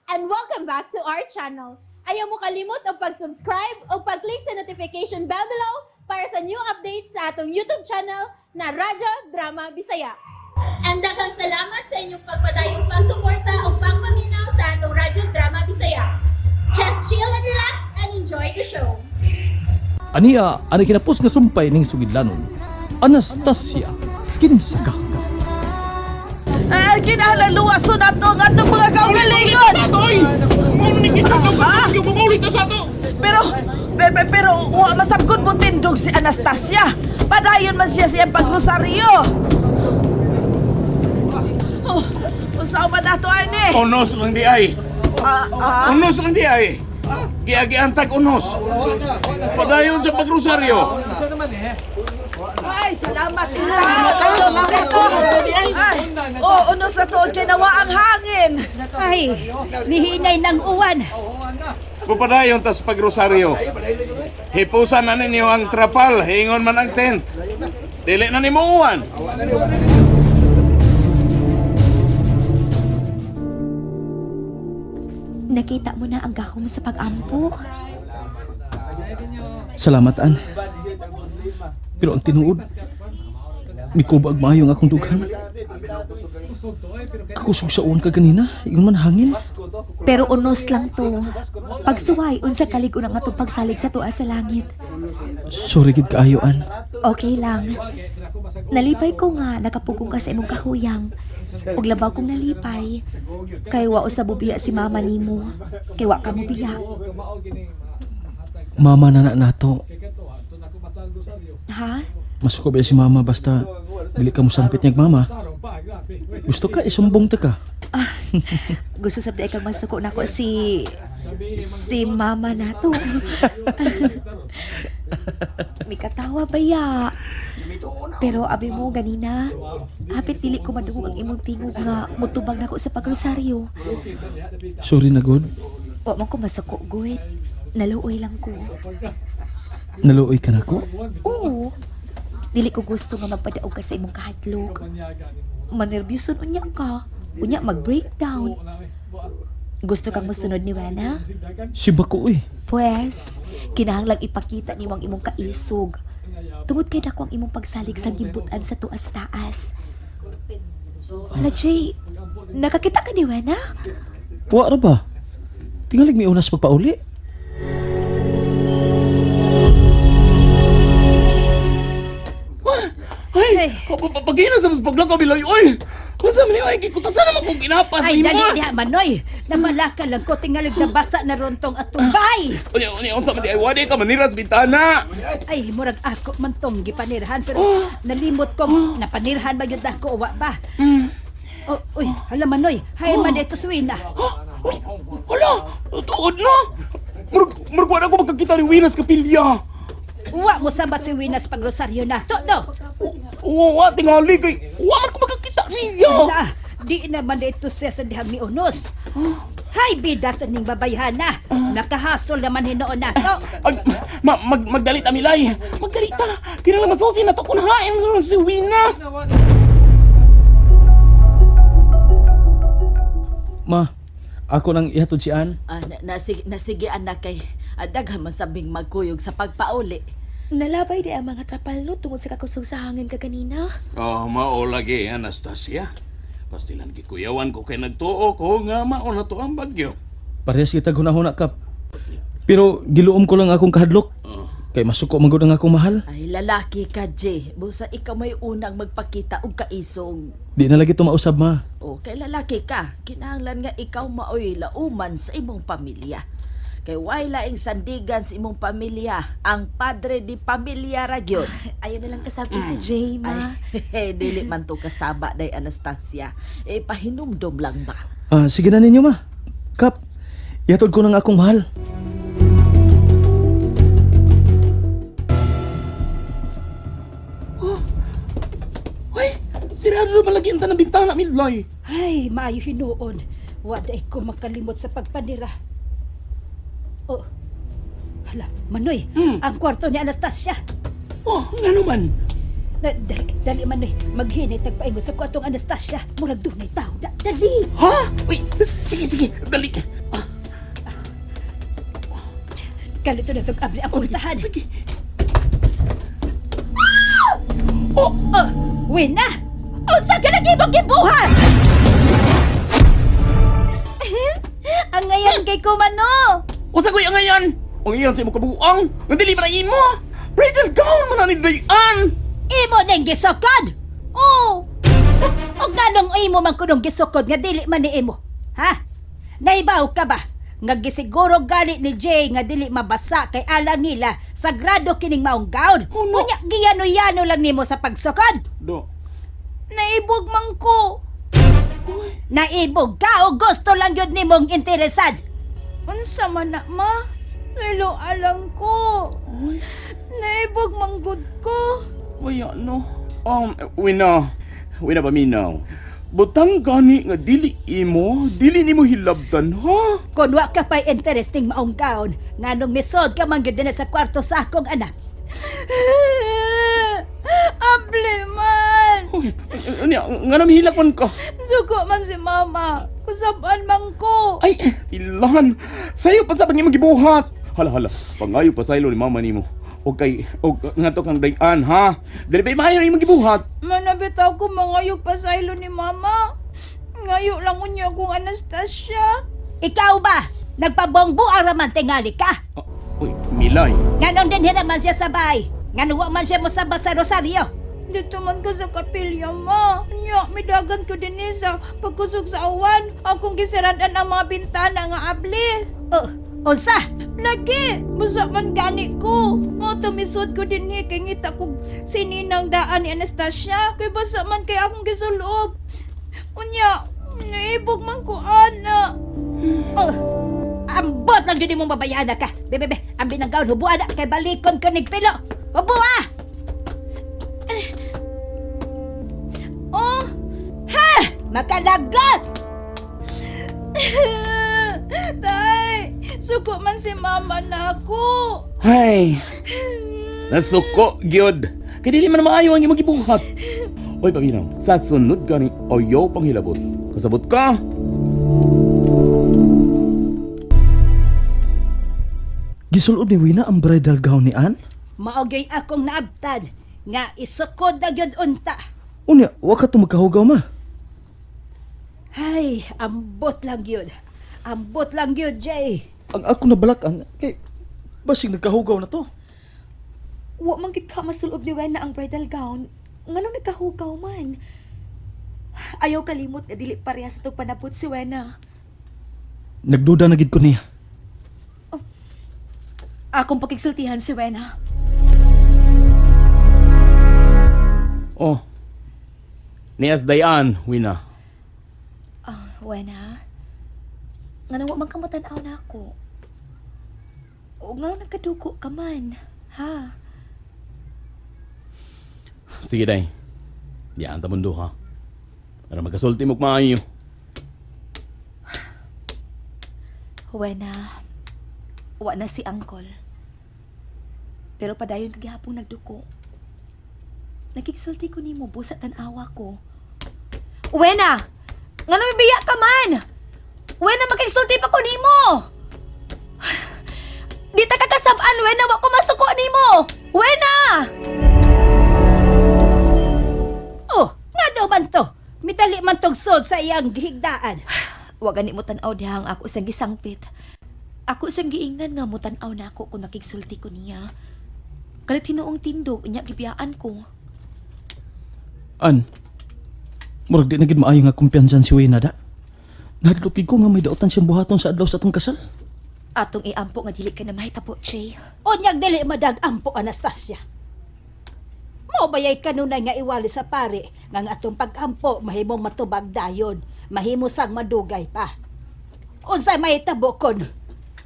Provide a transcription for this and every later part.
And welcome back to our channel. Ayaw mo kalimot og pag-subscribe o pag-click sa notification bell below para sa new updates sa atong YouTube channel na Radyo Drama Bisaya. And daghang salamat sa inyong pagpadayong pagsuporta o pagpaminaw sa atong Radyo Drama Bisaya. Just chill and relax and enjoy the show. Aniya ang kinapos nga sumpay ning sugidlanon. Anastasia, kinsa ka? Ah, kinahanglan luwason nato ang atong mga kaugalingon. Oy! Maulit kita Ah? Maulit ta sa ato! Pero pero wa masabgon mo tindog si Anastasia. Padayon man siya siyang pagrosaryo. Oh, unsa man nato ani? Unos lang di ay. Ah, ah. Unos lang di ay. Giagian tag unos. Padayon sa pagrosaryo. Ay, salamat tao. Unos dito. Ay, oh, unos na tuod kay nawa ang hangin. Ay, nihinay ng uwan. Pupadayon tas pagrosaryo. Hipusan na ninyo ang trapal, hingon man ang tent. Dili na nimo uwan. Nakita mo na ang gahom sa pag-ampo. Salamat, An. Pero ang tinuod, mikubag maayo ang akong dughan. Kakusog sa uwan ka ganina, ingon man hangin. Pero unos lang to. Pagsuway, unsa kalig-on ang atong pagsalig sa tuwa sa langit. Sorry gid kaayo, An. Okay lang. Nalipay ko nga nakapugong ka sa imong kahuyang. Ug labaw kong nalipay. Kay wa usab bubiya si mama nimo. Kay wa ka mo biya. Mama na na nato. Ha? Masuko ba si mama basta dili ka mosampit niyag mama. Gusto ka isumbong ta ka. Gusto sab di kang masuko nako si mama nato. Mikatawa ba ya? Pero abi mo ganina, hapit dili ko madungog ang imong tingog nga mutubang nako sa pagrosaryo. Sorry na god. Wa man ko masuko guhit. Naluoy lang ko. Naluoy ka nako. Oo. Dili ko gusto nga magpadaog ka sa imong kahadlok. Manerbyuson unya ka. Unya mag-breakdown. Gusto kang mosunod ni Wena? Si Bako eh. Pwes, kinahanglang ipakita nimo ang imong kaisog. Tungod kay dako ang imong pagsalig sa gimbutan sa tuas sa taas. Hala, Jay, nakakita ka ni Wena? Wa ra ba? Tingalig mi unas pagpauli. Ay, pagina sa paglakaw bilay oy. Unsa man ni ay gikutasan naman kung ginapas Ay, nimo. dali diha manoy. Namalaka lang ko tingalig nabasa na rontong atong bay. Unya unya unsa man di ay wadi ka manira sa bintana. Ay, murag ako man tong gipanirhan pero nalimot kong napanirhan ba yun ako wa ba? Oh, uy, hala manoy, hay man ito suwina. Uy, hala, tuod na. Murag murag wala ko magkakita ni Winas Kapilya. Wa mo sambat si Winas pag rosaryo na to, no? Wa tingali kay wa man ko magkakita niya. Hala, di naman ito siya sa dihang miunos. Hay, bida sa ning babayhana. Nakahasol naman hinoon na to. Ay, ma, mag, magdali ta milay. Magdali ta. Kinahanglan masusi na to kun hain ron si Wina. Ma, ako nang ihatod si An. Ah, na, nasige, nasige anak kay ah, daghan man sabing magkuyog sa pagpauli. Nalabay di ang mga trapal no tungod sa kakusog sa hangin ka ganina. Oh, mao lagi Anastasia. Pastilan gikuyawan ko kay nagtuo ko nga mao na to ang bagyo. Parehas kita hunahuna kap. Pero giluom ko lang akong kahadlok. Kay masuko man gud ang akong mahal. Ay, lalaki ka, Jay. Busa ikaw may unang magpakita og kaisog. Di na lagi tumausab ma. O, kay lalaki ka, kinahanglan nga ikaw maoy lauman sa imong pamilya. Kay way laing sandigan sa imong pamilya, ang padre di pamilya ra gyud. Ayaw na lang kasabi si Jay, ma. Ay, dili man to kasaba day Anastasia. Eh, pahinumdom lang ba? Ah, sige na ninyo ma. Kap, ihatod ko nang akong mahal. Uy, sirado na lagi ang tanang bintana milay. Ay, maayo hinuon. Waday ko makalimot sa pagpanira. Oh, hala, Manoy, ang kwarto ni Anastasia. Oh, ngano man? Na, dali, dali Manoy, maghinay tagpaingon sa kwartong Anastasia. Murag dunay tao, da, dali. Ha? Uy, sige sige, dali. Kalito na itong abli ang pultahan. Sige. Oh! Oh, Wena! Unsa ka nang imong gibuhat? Ang ngayon kay kumano. Unsa koy ang ngayon? Ang iyon sa imong kabuang. Nga dili para imo. Bridal gown man na ni Dayan. Imo ning gisukod! Oh, Og nganong imo man kunong gisukod nga dili man ni imo? Ha? Naibaw ka ba? Nga gisiguro gani ni Jay nga dili mabasa kay alang nila sagrado kining maong gown. Oh, no. Unya giyano-yano lang nimo sa pagsukod. Do. Naibog man ko. Naibog ka o gusto lang yun nimong interesad. Unsa man na ma? Nilo alang ko. Naibog manggod ko. Waya no. Wina. Wina paminaw. Butang gani nga dili imo, dili nimo hilabtan ha. Kung wa ka pa'y interesting maong gown, nganong misod ka man gyud dinhi sa kwarto sa akong anak. Able man. Uy, unya nga namihilak man ka. Suko man si mama. Kusabaan man ko. Ay, tilan. Sayo pa sa pag imong gibuhat. Hala hala, pangayo pa saylo ni mama nimo. Og kay og ngadto kang dayan ha. Dili ba maayo imong gibuhat? Manabitaw ko mangayog pa sa ilo ni mama. Ngayo lang unya kong Anastasia. Ikaw ba? Nagpabongbo ang raman tingali ka? Ah, uy, Milay. Nganong dinhi naman siya sabay? Nganong wa man siya mosabat sa rosaryo? Dito man ko sa kapilya, ma. Nya, midagan ko din sa pagkusog sa awan. Akong gisiradan ang mga bintana nga abli. Oh, unsa? Lagi, busa man gani ko. Mo tumisod ko din ni kay ngita ko sininang daan ni Anastasia. Kay basa man kay akong gisulob. Unya, naibog man ko ana. Oh, ambot lang yun imong babayana ka. Be, be, be, ang binanggaon, hubuan na, kay balikon ko nigpilo. Hubua! Oh, Ha! Makalagot! Tay, suko man si mama na ako. Hay. Nasuko gyud. Kay dili man maayo ang imong gibuhat. Oy, paminaw. Sa sunod gani ayaw pang hilabot. Kasabot ka. Gisulob ni Wina ang bridal gown ni Ann? Maogay akong naabtan nga isukod na gyud unta. Unya, wa ka to magkahugaw ma. Ay, ambot lang yun. Ambot lang yun, Jay. Ang ako nabalakan kay basig nagkahugaw na to. Wa man gid ka masulob ni Wena ang bridal gown. Nganong nagkahugaw man? Ayaw kalimot nga dili parehas itong panabot si Wena. Nagduda na gid ko niya. Akong pakigsultihan si Wena. Oh. Nias Dayan, Wina. Ah, Wena. Nganong wa man ka motan-aw na ako? O nganong nagkadugo ka man? Ha? Sige day. Diyan ta mundo ha. Para magkasulti mo maayo. Wena, wa na si Uncle. Pero padayon kagihapon nagduko. Nakigsulti ko nimo busa tan-awa ko. Wena! Ngano biya ka man? Wena, makigsulti pa ko nimo! Di ta kakasab-an, Wena, wa ko masuko nimo! Wena! Oh, nga daw man to. Mitali man tong sod sa iyang gihigdaan. Wa gani mo tan-aw diha ang ako sang gisangpit. Ako sang giingnan nga mo tan-aw na ako kung nakigsulti ko niya. Kalit hinuong tindog, unya gibiyaan ko. An, murag di na gid maayo nga kumpiyansan si Wina da. Nahadlok gid ko nga may dautan siyang buhaton sa adlaw sa atong kasal. Atong iampo nga dili ka na mahitabo, Jay. Unyag dili madag ampo Anastasia. Mao bayay kanunay nga iwali sa pare nga ang atong pag-ampo mahimong matubag dayon, mahimo sang madugay pa. Unsay mahitabo kon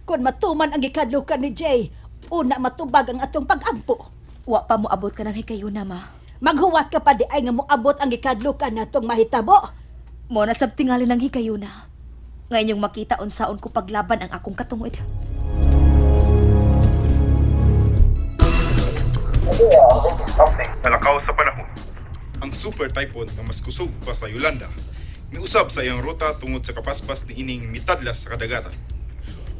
matuman ang gikadlukan ni Jay, una matubag ang atong pag-ampo. Wa pa mo abot ka ng hikayuna, ma. Maghuwat ka pa di ay nga moabot ang gikadlukan natong mahitabo. Mo na sab tingali ng hikayuna. Nga inyong makita unsaon ko paglaban ang akong katungod. Nalakaw sa panahon. Ang super typhoon nga mas kusog pa sa Yolanda. Miusab sa iyang ruta tungod sa kapaspas ni ining mitadlas sa kadagatan.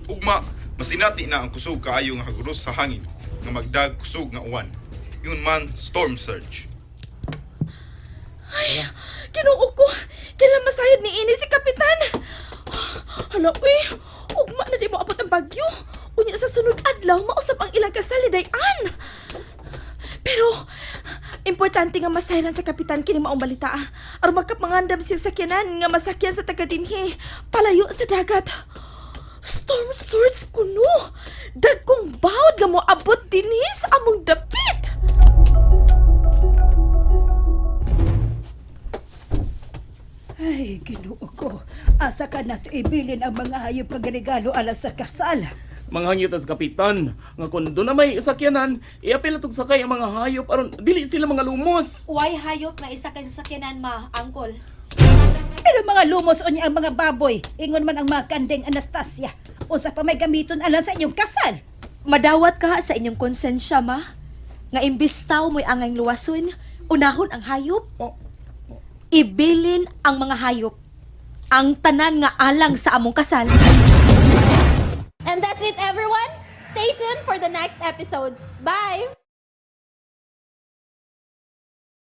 Ugma, Masinati na ang kusog kaayo nga haguros sa hangin nga magdag kusog nga uwan. Yun man storm surge. Kinuo ko, kailan masayod ni ini si Kapitan? Hala, uy, ugma na di mo abot ang bagyo. Unya sa sunod adlaw, mausap ang ilang kasal ni Dayan. Pero, importante nga masayran sa Kapitan kini maong balita. Aron makapangandam siya sa sakyanan nga masakyan sa taga dinhi, palayo sa dagat. Storm surge kuno. Dagkong bawd nga moabot dinhi sa among dapit. Ay, Ginoo ko. Asa ka nato ibilin ang mga hayop nga regalo alang sa kasal. Manghangyo tas kapitan nga kun doon na may sakyanan, iapil atong sakay ang mga hayop aron dili sila mga lumos. Why hayop nga isa kay sasakyanan ma, angkol? Pero mga lumos unya ang mga baboy. Ingon man ang mga kanding, Anastasia. Unsa pa may gamiton alang sa inyong kasal? Madawat ka sa inyong konsensya, ma. Nga imbis tao mo'y angay luwason, unahon ang hayop. Oh. Ibilin ang mga hayop. Ang tanan nga alang sa among kasal. And that's it, everyone. Stay tuned for the next episodes. Bye!